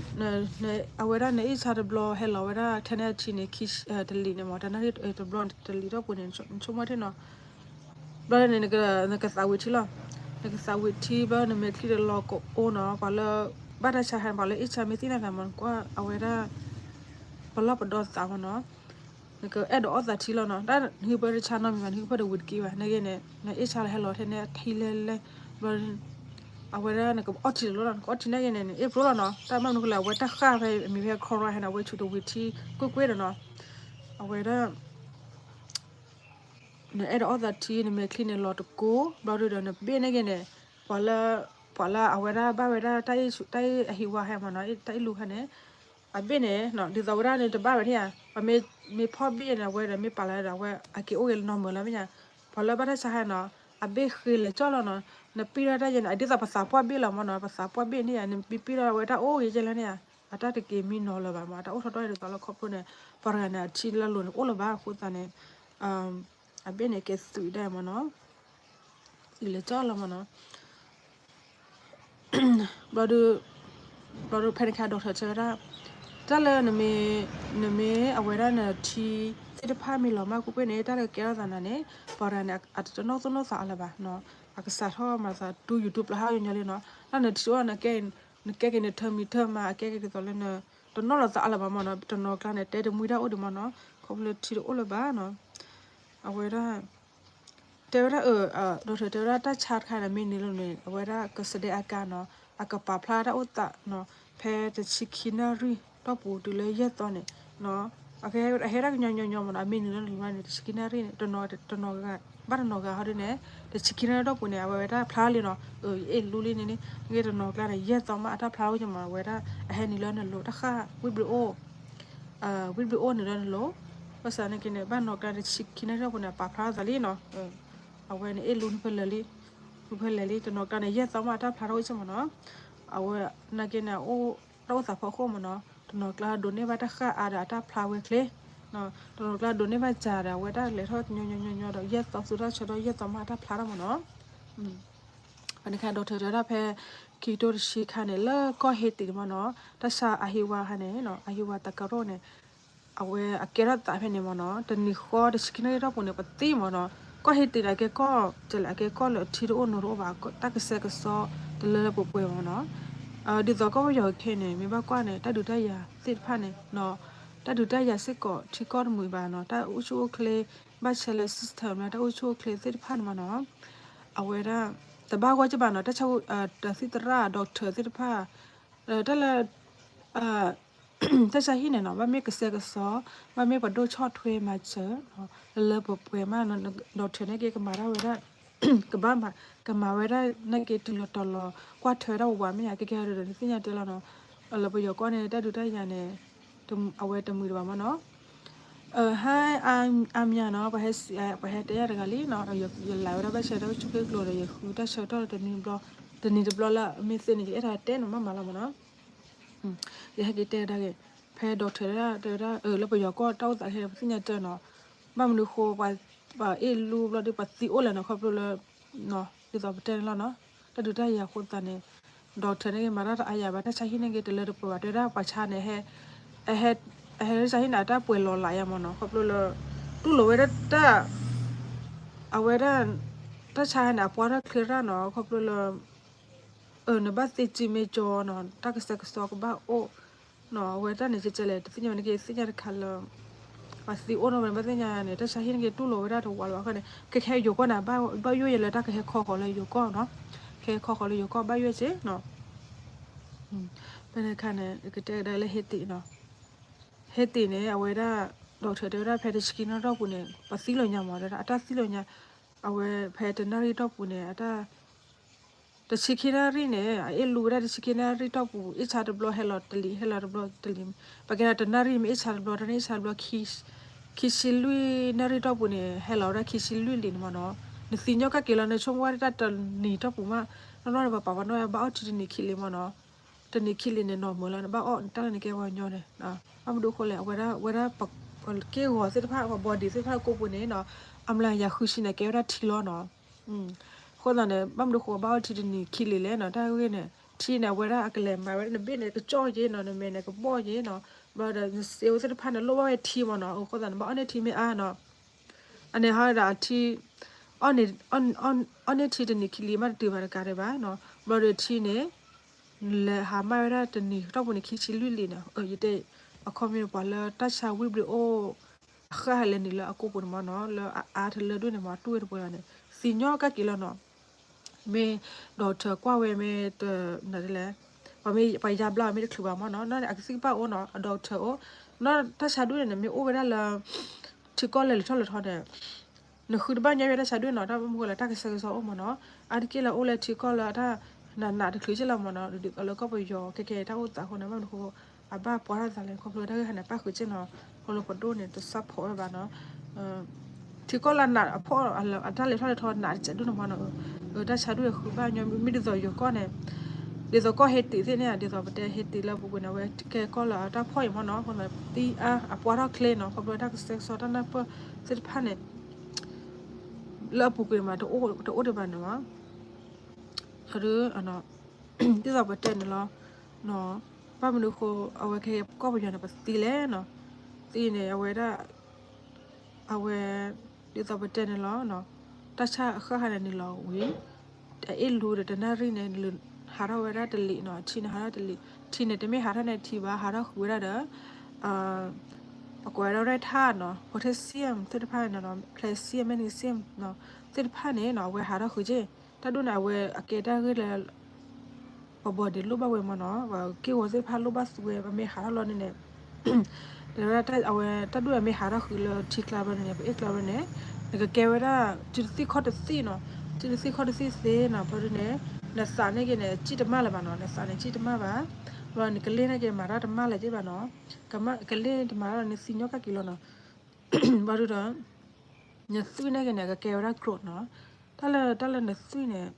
အဝဲဒၣ်နအ့ၣ်ဆါတဘျီဟဲလီၤဝဲဒၣ်ထဲန့ၣ်အထံန့ၣ် တလံၤန့ၣ်မ့ၢ် တနၣ်ရံၣ်တဘျီတလံၤထီၣ်ပူၤန့ၣ် နဆိကမိၣ်ထဲနီၤ. ဘျီန့ၣ် နကသးဝံၤထံလီၤ. နကသးဝံၤထံဘျီ နမဲာ်ချံတလီၤကအိၣ်နီၤ, ပှၤလၢ ဘၣ်တၢ်ဆါဟဲန့ၣ် ပှၤလၢအ့ၣ်ဆါမ့ၢ်သ့ၣ်နီၣ်သးမ့ၢ် ကွၢ်အဝဲဒၣ် ပလီၢ်ပဒီသးမ့ၢ်နီၤ, နကအဲၣ်ဒိးအီၣ်သးထံလီၤနီၤ. တၢ်နဟံၣ်ဖၢတဆါနီတမံၤဘၣ် နဟံၣ်ဖၢတဝံၤတက့ၢ်ဘၣ် နာ်က့န့ၣ် နအ့ၣ်ဆါလီၤဟဲလီၤထဲန့ၣ်အထံလဲၣ်လဲၣ် ဘျီ အဝဲဒၣ်နကအီၣ်ထံတလိၣ်လီၤ နကအီၣ်ထံနာ်က့န့ၣ် နအ့ၣ်ပျိလီၤနီၤ. တၢ်မ့ၢ်မနုၤဃိလဲၣ် အဝဲတၢ်ဃၢ်ဖဲအမံၤဖဲ Chloride ဟဲန့ၣ် အဝဲဆူးတဝံၤထံကွ့ၢ်ကွ့ၢ်ဒီးနီၤ, အဝဲဒၣ် နအဲၣ်ဒိးအီၣ်သးထံ နမဲာ်ချံန့ၣ်လီၤတကိး ဘျီဒုဒီးနဘ့ၣ်နာ်က့န့ၣ် ပှၤလၢ ပှၤလၢအဝဲဒၣ်ဘၣ်ဝဲဒၣ် တၢ်အ့ၣ်ဟံးဝါဟဲမ့ၢ်နီၤ တၢ်အ့ၣ်လူဟဲန့ၣ် အဘ့ၣ်န့ၣ် ဒ်သိးဝဲဒၣ်န့ၣ်တဘၣ်ဝဲဒၣ်ဧါ, ပှၤမ့ၢ်ဖီၣ်ဘ့ၣ်န့ၣ် အဝဲဒီးမ့ၢ်ပာ်လီၤဒီး အဝဲအက့ၤအိၣ်ဂ့ၤလၢနီၢ်မၢၤလီၤမ့ၢ်ဧါ. ပှၤလၢဘၣ်တၢ်ဆါဟဲနီၤ အဘ့ၣ်ဃ့လၢာ်ကၠီၣ်လီၤနီၤ. နပံၢ်ထီၣ်တၢ်ယဲန့ၣ် အဒ်သိးပသးပှၢ်ဘ့ၣ်လီၤမ့ၢ်နီၤ, ပသးပှၢ်ဘ့ၣ်န့ၣ်ဧါ, နပံၢ်ပံၢ်ထီၣ်ဝဲတၢ်အိၣ်ဂ့ၤကဲလၢန့ၣ်ဧါ, အတၢ်တက့ၤမံနီၤလၢၤဘၣ်မ့ၢ် အတၢ်အိၣ်ထီၣ်တၢ်ဒ်သိးလၢခီဖျိန့ၣ် ပှၤတဂၤန့ၣ် အထံလၢလိၤန့ၣ်အိၣ်လၢၤဘၣ်အဃိသတးန့ၣ် အဘ့ၣ်န့ၣ်ကဲသုးဒၣ်မ့ၢ်နီၤ, သုးလၢာ်ကၠီၣ်လီၤမ့ၢ်နီၤ. ဘျီဒု ဘျီဒုဖဲန့ၣ်ခါ doctor တဲဝဲဒၣ် တၢ်လၢနမ့ၢ် နမ့ၢ်အဝဲဒၣ်နထံသ့ၣ်တဖၣ်မ့ၢ်လီၤမၢ်ကွ့ၢ်ကွ့ၢ်န့ၣ် တၢ်လၢကဲထီၣ်သးနၤန့ၣ် ပှၤတဂၤန့ၣ် အတနီၣ်သူၣ်နီၣ်သးအါလၢၤဘၣ်နီၤ, အကစးထီၣ်မၤသးတူယူၤတူပျၢၤဟးညီညီလံနီၤ, တၢ်နထံအိၣ် နကဲက့ၤနထၢမံၤထၢမါ အကဲက့ၤဒ်သိးလၢန တနီၣ်လီၤသးအါလၢၤဘၣ်မ့ၢ်နီၤ, တနီၤကျါန့ၣ် တဲတမှံတၢ်အိၣ်ဒံးမ့ၢ်နီၤ, ခီဖျိလၢထံတအိၣ်လၢၤဘၣ်နီၤ, အဝဲဒၣ် တဲဝဲဒၣ် doctor တဲဝဲဒၣ်တၢ်ဆါတခါန့ၣ် မ့ၢ်နုာ်လီၤန့ၣ် အဝဲဒၣ်ကစဒဲအကါနီၤ, အကပာ်ဖျါတၢ်အိၣ်သးနီၤ, ဖဲတဆံခံနၣ်ရံၣ်တီၢ်ပူၤတုၤလၢယဲၢ်သီန့ၣ် အကဟဲဟဲဒၣ်ကညီညီညီမ့ၢ်နီၤ, အမ့ၢ်နုာ်လီၤန့ၣ် လီၤန့ၣ် တဆံခံနၣ်ရံၣ်န့ၣ် တနီၤ ဘၣ်တနီၤဂၤဟီဒ်န့ၣ် တဆံခံနၣ်ရံၣ်တီၢ်ပူၤန့ၣ် အဝဲဝဲတၢ်ဖျါလံနီၤ, ယအ့ၣ်လူလံန့ၣ်န့ၣ် မ့ၢ်တနီၤကျါန့ၣ် ယဲၢ်သီမး အတၢ်ဖျါအိၣ်ကမ့ၢ် အဝဲဒၣ်အဟဲနုာ်လီၤနလိၤ တၢ်ဃၢ်ဝံၣ်ဘျုးအိၣ် ဝံၣ်ဘျုးအိၣ်နုာ်လီၤနလိၤ, ဘၣ်ဆၣ်န့ၣ်က့န့ၣ် ဘၣ်နီၤကျါတဆံခံနၣ်ရံၣ်တီၢ်ပူၤန့ၣ် အပာ်ဖျါထီၣ်သးလံနီၤ, အဝဲန့ၣ်အ့ၣ်လူနုာ်ဖဲလဲၣ်လံ, နုာ်ဖဲလဲၣ်လံ တနီၤကျါန့ၣ် ယဲၢ်သီမး အတၢ်ဖျါထီၣ်အိၣ်ကမ့ၢ်နီၤ, အဝဲနာ်က့န့ၣ် တၢ်အိၣ်သးဖီခိၣ်မ့ၢ်နီၤ, တနီၤကျါဒိးန့ၢ်ဘၣ်တၢ်ဃၢ်အါဒီးအတၢ်ဖျါဝဲချ့, တနီၤကျါဒိးန့ၢ်ဘၣ်စှၤဒီး အဝဲတၢ်လဲၤထီၣ်ညီညီညီညီဒီး ယဲၢ်သီသူတၢ်ဆၢထီၣ် ယဲၢ်သီမး အတၢ်ဖျါထီၣ်မ့ၢ်နီၤ. ဖဲန့ၣ်ခါ doctor တဲဝဲဒၣ်ဖဲ ခံကထိတဆံခါန့ၣ် လၢကီၢ်ဟ့တံးန့ၣ်မ့ၢ်နီၤ တၢ်ဆါအဟံးဝါခါန့ၣ် အဟံးဝါတကရီၣ်န့ၣ် အဝဲအကဲထီၣ်သးဖဲန့ၣ်မ့ၢ်နီၤ တနံၤဃီတဆံခံနၣ်ရံၣ်တီၢ်ပူၤန့ၣ် ပသံမ့ၢ်နီၤ ကီၢ်ဟ့တံးန့ၣ် အကဲကီၢ် ကလဲၣ် အကဲကီၢ်လၢအထံတအိၣ်နိတအိၣ်ဘၣ် တၢ်ကစဲကစီတလၢလၢပှဲၤပှဲၤမ့ၢ်နီၤ ဒ်သိးကီၢ်ပယီၤခဲအံၤန့ၣ် မ့ၢ်ဘၣ်ကွၢ်န့ၣ် တၢ်ဒုးတၢ်ယၤသ့ၣ်တဖၣ်န့ၣ် တၢ်ဒုးတၢ်ယၤစ့ၢ်ကီးထံကီၢ်တမုာ်ဘၣ်နီၤ တၢ်အိၣ်ဆူၣ်အိၣ်ချ့ ဘၣ်ဆဲးလၢ system လၢတၢ်အိၣ်ဆူၣ်အိၣ်ချ့သ့ၣ်တဖၣ်န့ၣ်မ့ၢ်နီၤ အဝဲဒၣ် တဘၣ်ဂီၢ်ကဘၣ်နီၤ တၢ်ဆၢ တၢ်သံၣ်သရၣ် doctor သ့ၣ်တဖၣ် တၢ်လၢ တၢ်ဆါဟံၣ်န့ၣ်နီၤ ဘၣ်မ့ၢ်ကစဲကစီ ဘၣ်မ့ၢ်ပဒိၣ်ဆီၣ်ထွဲမၤစၢၤ လၢလၢပှဲၤပှဲၤမး doctor န့ၣ်က့ ကမၤတၢ်ဝဲဒၣ် ကဘၣ်မၤ ကမၤဝဲဒၣ်န့ၣ်က့ တုၤလီၤတီၤလီၤ ကွၢ်ထွဲဝဲဒၣ်ဝးဝးမ့ၢ်ယါ ကဲကဲဒီး နသ့ၣ်ညါတဲလီၤနီၤ လၢပယီၤကီၢ်န့ၣ် တၢ်ဒုးတၢ်ယၤန့ၣ် အဝဲတမုာ်တဘၣ်မ့ၢ်နီၤ ဟါ အါမံၤနီၤ ပှၤဟဲတဲယၤတဂၤလံနီၤ ယလၢဝဲဒၣ်ဘၣ်ဆၢတၢ်အိၣ်ဆူၣ်အိၣ်ချ့ကျိၤဒီး ယဃုတၢ်ဆၢကတီၢ်တနွံဘျီ တနံၤတဘျီလၢအမ့ၢ်သ့န့ၣ် ယအဲၣ်ဒိးတဲန့ၣ်မးမးလီၤမ့ၢ်နီၤ ယဟဲက့ၤတဲဒၣ်က့ၤ ဖဲ doctor တဲဝဲဒၣ် လၢပယီၤကီၢ်တၢ်အိၣ်သးခဲ ပသ့ၣ်ညါတၢ်နီၤ ဘၣ်မနုၤဃိ ပှၤအ့ၣ်လူဘျီဒီး ပှၤသံအိၣ်လဲၣ်နီၤ ခီဖျိလၢ ဒ်သိးပတဲန့ၣ်လီၤနီၤ တၢ်ဒုးတၢ်ယၤအဃိသတးန့ၣ် doctor န့ၣ်က့ မၤတၢ်တအါယၤဘၣ် တၢ်ဆါဟံၣ်န့ၣ်က့ တလၢတပှဲၤဘၣ် တဲဝဲဒၣ်ပှၤဆါန့ၣ် အဟဲ အဟဲတၢ်ဆါဟံၣ်န့ၣ် အတၢ်ပှဲၤလီၤလးယၤမ့ၢ်နီၤ ခီဖျိလၢ တူၢ်လိာ်ဝဲဒၣ်တၢ် အဝဲဒၣ် တၢ်ဆါန့ၣ် အပှ့ၤထီၣ်ချ့ရၣ်နီၤ ခီဖျိလၢ နဘၣ်သ့စုမ့ၢ်ကၠီနီၤ တၢ်ကစဲကစီကဘၣ်အိၣ် အဝဲတၢ်န့ၣ်ကဲကဲလဲၣ် တသ့ၣ်ညါန့ၣ်က့ သ့ၣ်ညါတခါလၢ ပှၤသံအိၣ်နီၤ ပှၤဘၣ်သ့ၣ်ညါန့ၣ် တၢ်ဆါဟံၣ်န့ၣ်က့ တူၢ်လိာ်ဝဲဒၣ်တဝးလီၤဘၣ်ခီန့ၣ် ကဲခဲအံၤယိၤကီၢ်န့ၣ် ဘၣ်ယိၣ်ယဲလၢတၢ်ကဟဲခီဃီၤလၢယိၤကီၢ်နီၤ ကဟဲခီဃီၤလၢယိၤကီၢ်ဘၣ်ယိၣ်က့နီၤ ဖဲန့ၣ်အခါန့ၣ် ကတဲကဒါလၢဟ့တ့ၢ်နီၤ ဟ့တ့ၢ်န့ၣ် အဝဲဒၣ် doctor တဲဝဲဒၣ်ဖဲတဆံခံနၣ်ရံၣ်တီၢ်ပူၤန့ၣ် ပှၤသံလီၤညါမ့ၢ် တဲဝဲဒၣ် အတၢ်သံလီၤညါ အဝဲဖဲတနၣ်ရံၣ်တီၢ်ပူၤန့ၣ် အတၢ် တဆံခံနၣ်ရံၣ်န့ၣ် အအ့ၣ်လူဝဲဒၣ်တဆံခံနၣ်ရံၣ်တီၢ်ပူၤ အ့ၣ်ဆါတဘျီဟဲလီၤတလံၤ ဟဲလီၤတဘျီတလံၤ ပကဲဒၣ်တနၣ်ရံၣ်မ့ၢ်အ့ၣ်ဆါတဘျီ တနၣ်ရံၣ်အ့ၣ်ဆါတဘျီ ခံဆံလွံၢ်နၣ်ရံၣ်တီၢ်ပူၤန့ၣ် ဟဲလီၤဝဲဒၣ်ခံဆံလွံၢ်လံၤန့ၣ်မ့ၢ်နီၤ နသ့ၣ်ညါကၣ်က့ၤလီၤ နဆိကမိၣ်ဝဲတၢ်တနံၤတီၢ်ပူၤမး နီၢ်နီၢ်န့ၣ် ပှၤပာ်ပနီၣ်ဝဲဘၣ်အီၣ်ထံတနံၤခံလံမ့ၢ်နီၤ, တနံၤခံလံန့ၣ် နီၢ်မုာ်လီၤ နဘၣ်အီၣ်တၢ်လၢနကဲပှၤကညီန့ၣ်, ဘၣ်မနုၤအဃိလဲၣ် အဝဲဒၣ် ဝဲဒၣ် က့ၢ်ဂီၤသ့ၣ်တဖၣ် ပှၤ body သ့ၣ်တဖၣ်ကိးပူၤန့ၣ်နီၤ, အမျးယၤဃုဆံန့ၣ် ကဲဝဲဒၣ်ထံလီၤနီၤ. အဃိသတးန့ၣ် ဘၣ်မနုၤဃိဘၣ်အီၣ်ထံတနံၤခံလံလဲၣ်နီၤ, တၢ်ဂ့ၢ်န့ၣ် ထံန့ၣ် အဝဲဒၣ်အကလဲၤမၤဝဲဒၣ် နဘ့ၣ်န့ၣ်ကကၠီၣ်ယ့နီၤ, နမဲာ်န့ၣ်ကဘီၣ်ယ့နီၤ, ဘျီဒီးနစ့အိၣ်သ့ၣ်တဖၣ်န့ၣ် လိၣ်ဘၣ်ဝဲထံမ့ၢ်နီၤ, အဃိသတးန့ၣ် ဘၣ်အီၣ်န့ၢ်ထံမ့ၢ်အါနီၤ. အန့ၣ်ဟီဒၣ်အထံ အီၣ်န့ၢ်ထံတနံၤခံလံမး တတုၤဘၣ်တကးဒံးဘၣ်နီၤ, ဘျီဒီးထံန့ၣ် လဲၤဟးမၤဝဲဒၣ်တနံၤတီၢ်ပူၤန့ၣ် ခံဆံလွံၢ်လံန့ၣ်, ယတဲ အခီပညီပှၤလၢတၢ်ဆါဝံၣ်ဘျုးအိၣ် အဃၢ်ဟဲလဲၤနုာ်လၢအကိာ်ပူၤန့ၣ်မ့ၢ်နီၤ, လၢအအါတလၢဒိၣ်န့ၣ်မ့ၢ် တူၢ်ဝဲတပှဲၤလီၤန့ၣ် သ့ၣ်ညါကၣ်က့ၤလီၤနီၤ. မ့ၢ် doctor ကွၢ်ဝဲမ့ၢ်တ နဒ်လဲၣ်, ပှၤမ့ၢ်ပှၤယါဘျါမ့ၢ်တချုးဘၣ်မ့ၢ်နီၤ, န့ၣ်အကသံၣ်ကပၣ်အိၣ်နီၤ, အ doctor အိၣ်, နီၢ်တၢ်ဆါဒိၣ်န့ၣ် နမ့ၢ်အိၣ်ဝဲဒၣ်လၢ ထံကီၢ်လဲၤလဲၤထီၣ်လဲၤထီန့ၣ် နဃုတဘၣ်ညီဝဲတၢ်ဆါဒိၣ်နီၤ, တၢ်မ့ၢ်မုၢ်လၢတၢ်ကဆှဲကဆှီအိၣ်မ့ၢ်နီၤ, အါတက့ၢ်လၢအိၣ်လၢထံကီၢ်လၢအတၢ် နးနးတချုးက့လီၤမ့ၢ်နီၤ, ဒ်သိးလၢကီၢ်ပယီၤခဲကဲတၢ်အိၣ်သးအဃိန့ၣ် ဘၣ်မနုၤဃိ အဘၣ်ပှၤထီၣ်သးလဲၣ် ခီဖျိတၢ်ဂ့ၢ်ဟးန့ၣ်ပၣ်ဃုာ်က့နီၤ, ခီဖျိပဒိၣ်န့ၣ် တ support ဝဲဘၣ်နီၤ. ထံကီၢ်လၢနးအဖီၣ် အတၢ်လဲၤထီၣ်လဲၤထီနးတစဲးဒိၣ်န့ၣ်မ့ၢ်နီၤ, တၢ်ဆါဒိၣ်ဃုဘၣ်ညီ မ့ၢ်ဒ်သိးယိၤကီၢ်န့ၣ် ဒ်သိးကီၢ်ဟ့တံးသ့ၣ်န့ၣ် ဒ်သိးပတဲဟ့တံးလၢအပူၤကွံာ်န့ၣ် အဝဲကဲကီၢ်လၢအတၢ်ဖှီၣ်အံၤမ့ၢ်နီၤ, အဃိသတးသံအါ အပှၤထီၣ်ချ့နီၤ, ခီဖျိတၢ်ကဆှဲကဆှီတၢ်နၢ်ပၢၢ်သ့ၣ်တဖၣ်န့ၣ် လၢအပူၤကွံာ်န့ၣ်မး တအိၣ်ဒံးဘၣ်န့ၣ်မး, အဒု ဒ်သိးပတဲန့ၣ်လီၤ, ဘၣ်မနုၤဃိ အဝဲကဲကီၢ်ပယီၤန့ၣ် ပသံလဲၣ်နီၤ, သံန့ၣ် အဝဲဒၣ် အဝဲ ဒ်သိးပတဲန့ၣ်လီၤ, တၢ်ဆါအဃၢ်ဟးန့ၣ်နုာ်လီၤဝံၤ အအ့ၣ်လူဒီးတနၣ်ရံၣ်န့ၣ် ဟးထီၣ်ဝဲဒၣ်တလံာ်နီၤ, ထံန့ၣ်ဟးထီၣ်တလံာ်, ထံန့ၣ် တမ့ၢ်ဟးထီၣ်န့ၣ်ထံဘၣ်, ဟးထီၣ်ဃုာ်ဝဲဒၣ်ဒီး ပကွဲးဝဲဒၣ်ရဲၣ်ထၣ်နီၤ, potassium သ့ၣ်တဖၣ်န့ၣ်နီၤ, calcium magnesium သ့ၣ်တဖၣ်န့ၣ်နီၤ အဝဲဟးထီၣ်ဃုာ်က့, တၢ်ဒိၣ်န့ၣ် အဝဲအကဲတၢ်ဂ့ၢ်လၢ ပ body လိၣ်ဘၣ်ဝဲမ့ၢ်နီၤ, က့ၢ်ဂီၤသ့ၣ်တဖၣ်လိၣ်ဘၣ်သူဝဲ ပမ့ၢ်ဟးထီၣ်လီၤန့ၣ်န့ၣ် တဲဝဲဒၣ်အဝဲတၢ်ဒိၣ်အမ့ၢ်ဟးထီၣ်ဃုာ်လၢထံကျါဘျီန့ၣ် ပအ့ၣ်ကျါဘျီန့ၣ် နကကဲဝဲဒၣ် စုတသံၣ်ခီၣ်တသံၣ်နီၤ, စုတသံၣ်ခီၣ်တသံၣ်သ့နီၤ, ဘျီဒ်န့ၣ် နသးန့ၣ်က့န့ၣ် စံၣ်တမၣ်လၢၤဘၣ်နီၤ, နသးန့ၣ်စံၣ်တမၣ်ဘၣ်, ဘျီနကလ့ၢ်န့ၣ်က့မၤတၢ်တမၣ်လၢၤက့ဘၣ်နီၤ, ကလ့ၢ်တမၤတၢ်လၢနသံညီကၣ်က့ၤလီၤနီၤ, ဘျီဒ်ဒီး နသွံၣ်န့ၣ်က့န့ၣ် ကကဲဝဲဒၣ် growth နီၤ, တၢ်လၢ တၢ်လၢနသွံၣ်န့ၣ်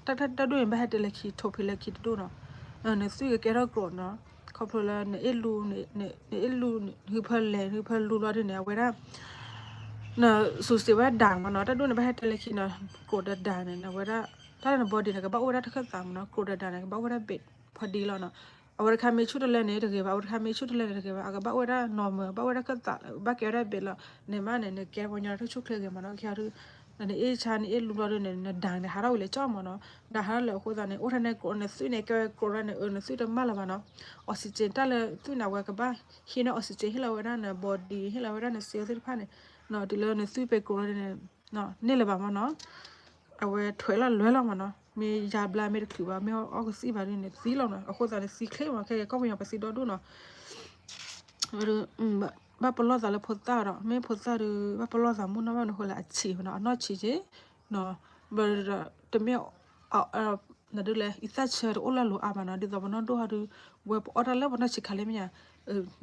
တၢ်တဒိၣ်န့ၣ် ဘၣ်ဟဲတဲလၢခံ ထိၣ်ဖံးလၢခံတဒိၣ်နီၤ, နသွံၣ်ကကဲထီၣ် growth နီၤ, ခီဖျိလၢနအ့ၣ်လူ နအ့ၣ်လူ နဟုဖၢလဲၣ် နဟုဖၢလူဘျီဒ်န့ၣ် အဝဲဒၣ် နစူးစ့းဝဲဒၣ်ဒၣ်မ့ၢ်နီၤ, တၢ်ဒိၣ်န့ၣ် ဘၣ်ဟဲတဲလၢခံနီၤ, growth ဒီးဒၣ်န့ၣ် အဝဲဒၣ် တၢ်လၢန body န့ၣ် ကဘၣ်အိၣ်ဝဲဒၣ်တခၢၣ်သးမ့ၢ်နီၤ, growth ဒီးဒၣ်န့ၣ် ကဘၣ်အိၣ်ဝဲဒၣ် ဘ့း ဖီဒံလီၤနီၤ, အဝဲတခါမ့ၢ်ဆူၣ်တလၢန့ၣ်တဂ့ၤဘၣ်, အဝဲတခါမ့ၢ်ဆူၣ်တလၢန့ၣ်တဂ့ၤဘၣ်, အကဘၣ်အိၣ်ဝဲဒၣ် normal ဘၣ်အိၣ်ဝဲဒၣ်ခၢၣ်သးလီၤ, ဘၣ်ကဲဝဲဒၣ်ဘ့းလီၤ, န့ၣ်မးန့ၣ် နကဲပှၤကညီတၢ်ဆိၣ်ချ့ဂ့ၤမ့ၢ်နီၤ, ခဲအံၤ နအ့ၣ်ဆါနအ့ၣ်လူဘျီဒ်န့ၣ် နဒၣ်န့ၣ် ဟးထီၣ်ဝံၤလၢကၠီမ့ၢ်နီၤ, ဒၣ်ဟးထီၣ်လၢအဃိသတးန့ၣ် အိၣ်ထဲန့ၣ် growth နသွံၣ်န့ၣ် ကဲဝဲ growth လီၤန့ၣ် အၢ နသွံၣ်တမၣ်လၢၤဘၣ်နီၤ, oxygen တၢ်လၢသွံၣ်န့ၣ် အဝဲကဘၣ်ဟံးန့ၢ် oxygen ဟ့ၣ်လီၤဝဲဒၣ်န body ဟ့ၣ်လီၤဝဲဒၣ်န cell သ့ၣ်တဖၣ်န့ၣ်, တုၤလၢနသွံၣ်ပဲ growth လီၤန့ၣ် န့ၢ်လၢၤဘၣ်မ့ၢ်နီၤ, အဝဲထွဲးလီၤလွဲလီၤမ့ၢ်နီၤ, မ့ၢ်ယါဘျါမ့ၢ်တချုးဘၣ် မ့ၢ်အီၣ်ကသံၣ်ဘၣ်ဒ်န့ၣ် သံလီၤနီၤ, အဃိသတးန့ၣ် သံချ့မ့ၢ် ခဲကီၢ်ပယီၤပသံဒီဒိၣ်နီၤ, ဘၣ်ပလီၢ်သးလၢဖိသၣ်ဒီး မ့ၢ်ဖိသၣ်ဒီး ဘၣ်ပလီၢ်သးမုၢ်နီၢ်ဘၣ်မနုၤဃိလဲၣ် အဆံးမ့ၢ်နီၤ, အနီၢ်ဆံးက့ၤ, ဘၣ်ဒီး တမ့ၢ် နဒုးလဲၣ် အံသၣ်ဆၢတအိၣ်လၢအလိၤအါဘၣ်နီၤ, ဒ်သိးပနီၢ်ဒိၣ်ဟီဒုး ဝဲပအီၣ်တၢ်လၢပနီၢ်ဆံးခါလံမ့ၢ်ဧါ,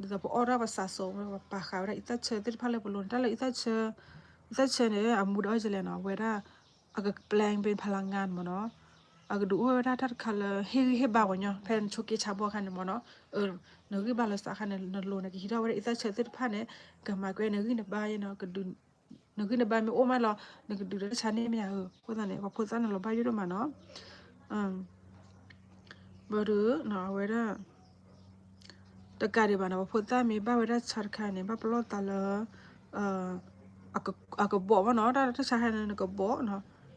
ဒ်သိးပအီၣ်တၢ်ပစးစိၤ ပပာ်ဃာ်ဝဲဒၣ်အံသၣ်ဆၢသ့ၣ်တဖၣ်လၢပလိၤန့ၣ် တၢ်လၢအံသၣ်ဆၢ, အံသၣ်ဆၢန့ၣ် အမူဒီးအီၣ်ယလဲၣ်နီၤ, ဝဲဒၣ် အက ပျဲပ့ၤဖးလါငါန့ၣ်မ့ၢ်နီၤ, အကဒုးအိၣ်ဝဲဒၣ်တၢ်တခါလၢဟ့ၣ်ဂံၢ်ဟ့ၣ်ဘါပှၤကညီ ဖဲနဆိးက့ဆါဘီခါန့ၣ်မ့ၢ်နီၤ, နဂံၢ်ဘါလီၤစးခါန့ၣ် နလိၤန့ၣ် ကဟံးထီၣ်ဝဲဒၣ်အံသၣ်ဆၢသ့ၣ်တဖၣ်န့ၣ် ကမၤကွဲနဂံၢ်နဘါယဲနီၤ, နဂံၢ်နဘါမ့ၢ်အိၣ်မးလီၤ နကဒုးဒီးတၢ်ဆါန့ၣ်မ့ၢ်ဧါ, အဃိသတးန့ၣ် ပှၤဖိသၣ်န့ၣ်လီၤဘၣ်ယိၣ်ဒိၣ်မးနီၤ, ဘၣ်ဒီး အဝဲဒၣ် တကးဒံးဘၣ်နီၤ ပှၤဖိသၣ်မ့ၢ်ဘၣ်ဝဲဒၣ်ဆါတခါန့ၣ် ဘၣ်ပလီၢ်သးလၢ အကဘီးမ့ၢ်နီၤ, တၢ်ဆါခါန့ၣ် နကဘီး,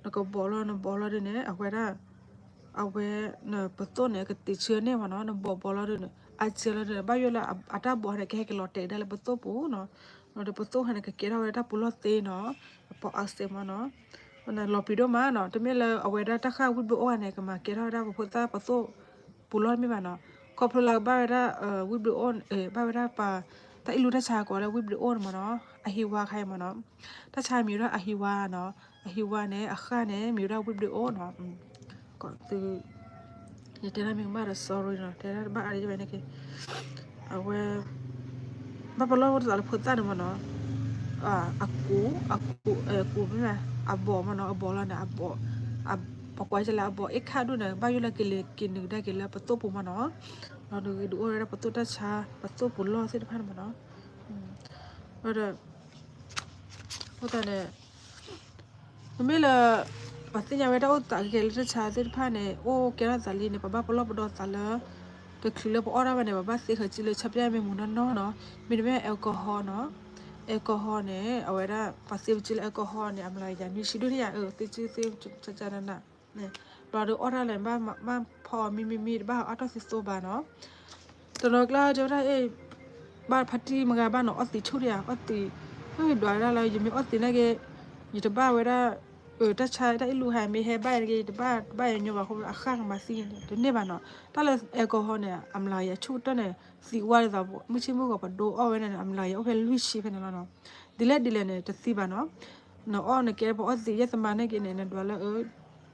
နကဘီးလီၤ နဘီးလီၤဒ်န့ၣ် အဝဲဒၣ် အဝဲ နပသိၣ်န့ၣ် ကတ့ၤဆၢန့ၢ်မ့ၢ်နီၤ, နဘီးဘီးလီၤဒ်န့ၣ် အစၢလီၤဒ်န့ၣ် ဘၣ်ယိၣ်လၢအတၢ်ဘီးန့ၣ် ကဟဲက့ၤလီၤတဲာ်ဒၣ်လၢပသိၣ်ပူၤနီၤ, ဒီးပသိၣ်ခါန့ၣ် ကကဲထီၣ်ဝဲဒၣ်တၢ်ပူၤလီၢ်သ့နီၤ, အပီအစဲမ့ၢ်နီၤ, လီၤပျံၤဒိၣ်မးနီၤ, တမ့ၢ်လၢအဝဲဒၣ်တၢ်ဃၢ်ဝံၣ်ဘျုးအိၣ်ဂၤန့ၣ် ကမၤကဲထီၣ်ဝဲဒၣ်ပဖိသၣ်ပသိၣ်ပူၤလီၢ်တမ့ၢ်ဘၣ်နီၤ, ခီဖျိလၢကဘၣ်ဝဲဒၣ် ဝံၣ်ဘျုးအိၣ် ဘၣ်ဝဲဒၣ်ပှၤ တၢ်အ့ၣ်လူတၢ်ဆါကိးလၢဝံၣ်ဘျုးအိၣ်န့ၣ်မ့ၢ်နီၤ, အဟံးဝါခါအံၤမ့ၢ်နီၤ, တၢ်ဆါမံၤဒၣ်အဟံးဝါနီၤ, အဟံးဝါန့ၣ် အဃၢ်န့ၣ် မံၤဒၣ်ဝံၣ်ဘျုးအိၣ်နီၤ, ကီးသု ယတဲဒၣ်မ့ၢ်ကမၣ်ဒီး sorry နီၤ, တဲဒၣ်တဘၣ်အါဒ်ဘၣ်န့ၣ်က့, အဝဲ ဘၣ်ပလီၢ်ဝဲတသးလၢဖိသၣ်န့ၣ်မ့ၢ်နီၤ, အကူး အကူး အကူးမ့ၢ်ဘၣ်, အဘီၣ်မ့ၢ်နီၤ, အဘီၣ်လီၤန့ၣ်, အဘီၣ်, ပကွၢ်ကလဲၣ် အဘီၣ်အ့ၣ်ခါဒိၣ်န့ၣ် ဘၣ်ယိၣ်လၢက့ၤလဲၤက့ၤနုာ်ကဒါက့ၤလၢပသိၣ်ပူၤမ့ၢ်နီၤ, ဒီးဒုးအိၣ်ဝဲဒၣ်ပသိၣ်တၢ်ဆါ ပသိၣ်ပူၤလီၢ်သ့ၣ်တဖၣ်န့ၣ်မ့ၢ်နီၤ, ဒီး အဃိသတးန့ၣ် မ့မ့ၢ်လၢ ပှၤသ့ၣ်ညါဝဲတၢ်အိၣ်သးကဲလၢတၢ်ဆါသ့ၣ်တဖၣ်န့ၣ် အိၣ်ကဲထီၣ်သးလံန့ၣ် ပဘၣ်ပလီၢ်ပဒီသးလၢ တချုးလၢပအီၣ်ဒၣ်ဘၣ်န့ၣ် ပဘၣ်သ့ဃၢၤစုလၢဆၢပျၢ်မ့ၢ်မူနီၢ်နီၢ်နီၤ, မ့တမ့ၢ် alcohol နီၤ, alcohol န့ၣ် အဝဲဒၣ် ပှၤသ့ပစုလၢ alcohol န့ၣ် အမျးကယၤနွံဆံဒိၣ်န့ၣ်ယါ အသ့စုသ့ကနန ဘျီဒီးအီၣ်တၢ်လဲၣ် ဘၣ်ဖီအီၤမံမံမံ တဘၣ်အီၣ်ထီၣ်သံသိဘၣ်နီၤ, တနီၤကျါတဲဝဲဒၣ်အ့ၣ် ဘၣ်ဖါတံၢ်မဂၤဘၣ်နီၤ အီၣ်သံဆူၣ်တယါ အီၣ်သံ, ဒွးဝဲဒၣ်လၢ ယမ့ၢ်အီၣ်သံနာ်က့ ယတဘၣ်ဝဲဒၣ် တၢ်ဆါတၢ်အ့ၣ်လူဟဲမ့ၢ်ဟဲဘၣ်ယါန့ၣ်က့ ယတဘၣ်တဘၣ်ယါညီဘၣ်အဃိ အဃၣ်ကမၤသံတန့ၢ်ဘၣ်နီၤ, တၢ်လၢ alcohol န့ၣ် အမျးကယၤဆူၣ်ကတၢၢ်န့ၣ် သံဝါဒ်သိး မုၢ်ဆ့ၣ်မုၢ်ဂီၤပဒိအီၣ်ဝဲန့ၣ် အမျးကယၤအိၣ်ဖဲလွံၢ်ဆံဖဲန့ၣ်လီၤနီၤ, ဒ်လဲၣ်ဒ်လဲၣ်န့ၣ် တသံဘၣ်နီၤ, နအီၣ်နကဲပှၤအီၣ်သံယဲၢ်သမါနာ်က့န့ၣ် နဒွးလၢ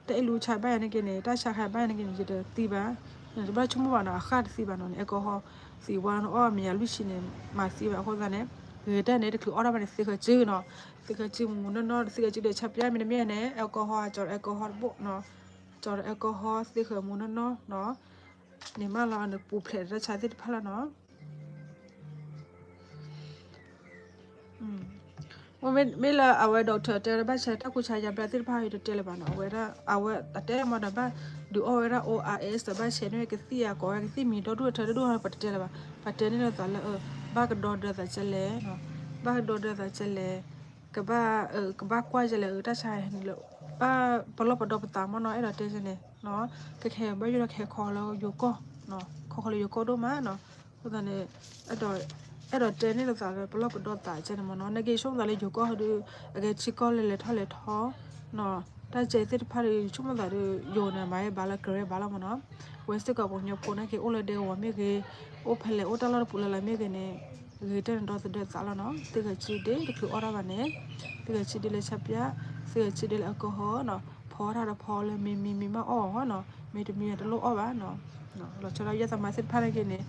တၢ်အ့ၣ်လူဆါဘၣ်ယါနာ်က့န့ၣ် တၢ်ဆါခါဘၣ်ယါနာ်က့န့ၣ် ယတသံဘၣ်, နတဘၣ်ဆိကမိၣ်ဘၣ်နီၤ အဃၣ်တသံဘၣ်နီၤ, န alcohol သံဝါနအီၣ်မျးကယၤလွံၢ်ဆံန့ၣ် မၤသံဘၣ်အဃိသတးန့ၣ် ဂ့ၤတၢ်န့ၣ် တချုးအီၣ်ဒၣ်ဘၣ်န့ၣ် သ့ဃၢၤစုနီၤ, သ့ဃၢၤစုမူမူနီၢ်နီၢ် သ့ဃၢၤစုဒီးဆၢပျၢ် မ့တမ့ၢ်န့ၣ် alcohol ကၠီၤဒီး alcohol တဘိနီၤ, ကၠီၤဒီး alcohol သ့ဃၢၤမူနီၢ်နီၢ်နီၤ, န့ၣ်မးလီၤ နပူၤဖျဲးတၢ်ဆါသ့ၣ်တဖၣ်လီၤနီၤ. မ့မ့ၢ်လၢအဝဲ doctor တဲဝဲဒၣ် ဘၣ်ဆဲးတၢ်ကူၣ်ဆါယါဘျါသ့ၣ်တဖၣ် ယတတဲလၢၤဘၣ်နီၤ, အဝဲဒၣ် အဝဲအတဲမ့ၢ်ဒီး ဘၣ်ဒုးအီၣ်ဝဲဒၣ် O R S ဒီးဘၣ်ဆဲးန့ၢ်ကသံၣ်အကီးဝဲကသံၣ်မံၤဒီဒူၣ်အထၢဒိၣ်ဒိၣ် ပတတဲလၢၤဘၣ်, ပတဲန့ၢ်လီၤသးလၢ ဘၣ်ကဒီဒၢသးကဲလဲၣ်, ဘၣ်ကဒီဒၢသးကဲလဲၣ်, ကဘၣ် ကဘၣ်ကွၢ်ကဲလဲၣ် တၢ်ဆါန့ၣ်လၢ ဘၣ်ပလီၢ်ပဒီပသးမ့ၢ်နီၤ အဲၣ်ဒိးတဲန့ၣ်, ကခဲဘၣ်ယိၣ်ဒီးကဟဲခီလၢယိၤကီၢ်, ခီဃီလၢယိၤကီၢ်ဒိၣ်မးနီၤ, အဃိသတးန့ၣ် အဲၣ်ဒိးတဲန့ၢ်လီၤသးလၢပလီၢ်ပဒီသးကဲန့ၣ်မ့ၢ်နီၤ, နက့ဆိကမိၣ်သးလၢယိၤကီၢ်ဟီဒီး အကဲထံကီၢ်လဲၤလဲၤထီၣ်လဲၤထီနီၤ, တၢ်ကဲသ့ၣ်တဖၣ်ဒီး ယဆိကမိၣ်သးဒီး ယိၤန့ၣ် မၤဝဲဘၣ်လၢကရၢဘၣ်လီၤမ့ၢ်နီၤ, ဝဲစ့ၢ်ကီးပှၤကညီဖိနာ်က့ အိၣ်လၢဒဲကဝီၤမ့ၢ်ဂ့ၤ, အိၣ်ဖဲလဲၣ် အိၣ်တၢ်လီၢ်တပူၤလၢ်လၢ်မ့ၢ်ဂ့ၤန့ၣ် ဂ့ၤတၢ်န့ၣ်ဒီသဒၢသးလီၤနီၤ, သ့ဂဲၤဆံဒ့ တချုးအီၣ်ဒၣ်ဘၣ်န့ၣ်, သ့ဂဲၤဆံဒ့လၢဆၢပၠၣ်, သ့ဂဲၤဆံဒ့လၢ alcohol နီၤ, ဖီထီၣ်ဒီးဖီလၢမံမံမံမးအီၣ်အီၤနီၤ, မ့တမံၤတလိၣ်အီၣ်ဘၣ်နီၤ, လီၤဆီဒၣ်ယဲၢ်သမါသ့ၣ်တဖၣ်နာ်က့န့ၣ်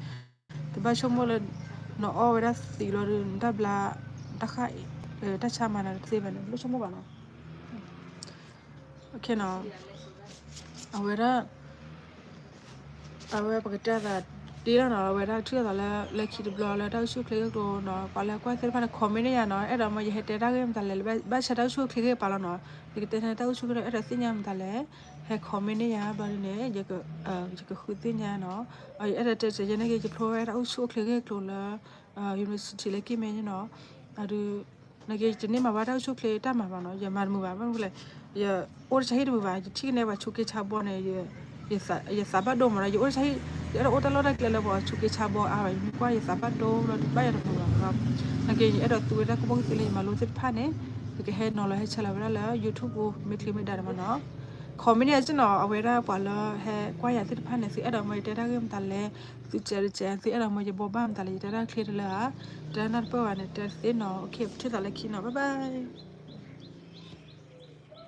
တဘၣ်ဆိကမိၣ်လၢ နအီၣ်ဝဲဒၣ်သံးလီၤဒီး နတၢ်ဘျါ တၢ်ဃၣ် တၢ်ဆါမၤနၤတသ့ဘၣ်န့ၣ် တဘၣ်ဆိကမိၣ်ဘၣ်နီၤ. အဝဲဒၣ် အဝဲပကတဲသးဒ်လီၤနီၤ, အဝဲဒၣ်ထုးထီၣ်သးလၢ လၢခံတဘျီလၢတၢ်အိၣ်ဆူၣ်အိၣ်ချ့ဂ့ၢ်ကျိၤနီၤ, ပှၤလၢကွၢ်သ့ၣ်တဖၣ်န့ၣ် comment န့ၢ်ယၤနီၤ, အဲၣ်ဒိးမ့ၢ်ယဟဲတဲတၢ်ဂ့ၢ်မတၤလဲၣ်, ဘၣ်ဆၣ်တၢ်အိၣ်ဆူၣ်အိၣ်ချ့ဂ့ၢ်ပာ်လီၤနီၤ, ယကတဲန့ၢ်တၢ်အိၣ်ဆူၣ်အိၣ်ချ့ဒီး အဲၣ်ဒိးသ့ၣ်ညါမတၤလဲၣ်, ဟဲ comment န့ၢ်ယၤ ဘျီဒ်န့ၣ် ယကဃုသ့ၣ်ညါနီၤ, ယအဲၣ်ဒိးတဲတ့ၢ်ယဲန့ၣ်က့ၤ ယဖျိဝဲတၢ်အိၣ်ဆူၣ်အိၣ်ချ့ဂ့ၢ်ကျိၤလၢ university လၢက့ၤမဲာ်န့ၣ်နီၤ, အဒုး နက့ၤတန့ၢ်မၤဘၣ်တၢ်အိၣ်ဆူၣ်အိၣ်ချ့တၢ်မၤဘၣ်နီၤ, ယမၤတမုာ်ဘၣ်, ဘၣ်မနုၤလဲၣ်, ယအိၣ်တၢ်ဆါဟံၣ်တမုာ်ဘၣ်, ယထံၣ်ကနဲပှၤဆူးက့ဆါဘီန့ၣ် ယသးဘၣ်ဒိမးနီၤ, ယအိၣ်တၢ်ဆါဟံၣ် ယအဲၣ်ဒိးအိၣ်တၢ်လီၢ်တၢ်ကျဲလၢပှၤဆူးက့ဆါဘီအါဘၣ်, ယမ့ၢ်ကွၢ်ယသးဘၣ်ဒိလီၤ, တဘၣ်ယၤတမုာ်ဘၣ်နီၤ, နက့ၤ ယအဲၣ်ဒိးသူဝဲဒၣ်ကူၣ်ဘၣ်ကူၣ်သ့လၢယမၤလိသ့ၣ်တဖၣ်န့ၣ်, ယကဟဲနီၤလီၤဟဲဆဲးလီၤဝဲဒၣ်လၢ YouTube ပူၤ မ့ၢ်ချ့မ့ၢ်ဒါန့ၣ်မးနီၤ, comment န့ၢ်ယၤနီၤ, အဝဲဒၣ်ပှၤလၢဟဲကွၢ်ယၤသ့ၣ်တဖၣ်န့ၣ် သုအဲၣ်ဒိးမ့ၢ်ယတဲတၢ်ဂ့ၢ်မတၤလဲၣ်, သုစဲးတစဲး, သုအဲၣ်ဒိးမ့ၢ်ယဘိးဘၣ်မတၤလဲၣ်, ယတဲတၢ်ချ့တလၢဧါ, တဲတၢ်နၢ်တပၢၢ်ဘၣ်န့ၣ် တဲသ့နီၤ, ပထံၣ်သးလၢခံနီၤ, bye bye.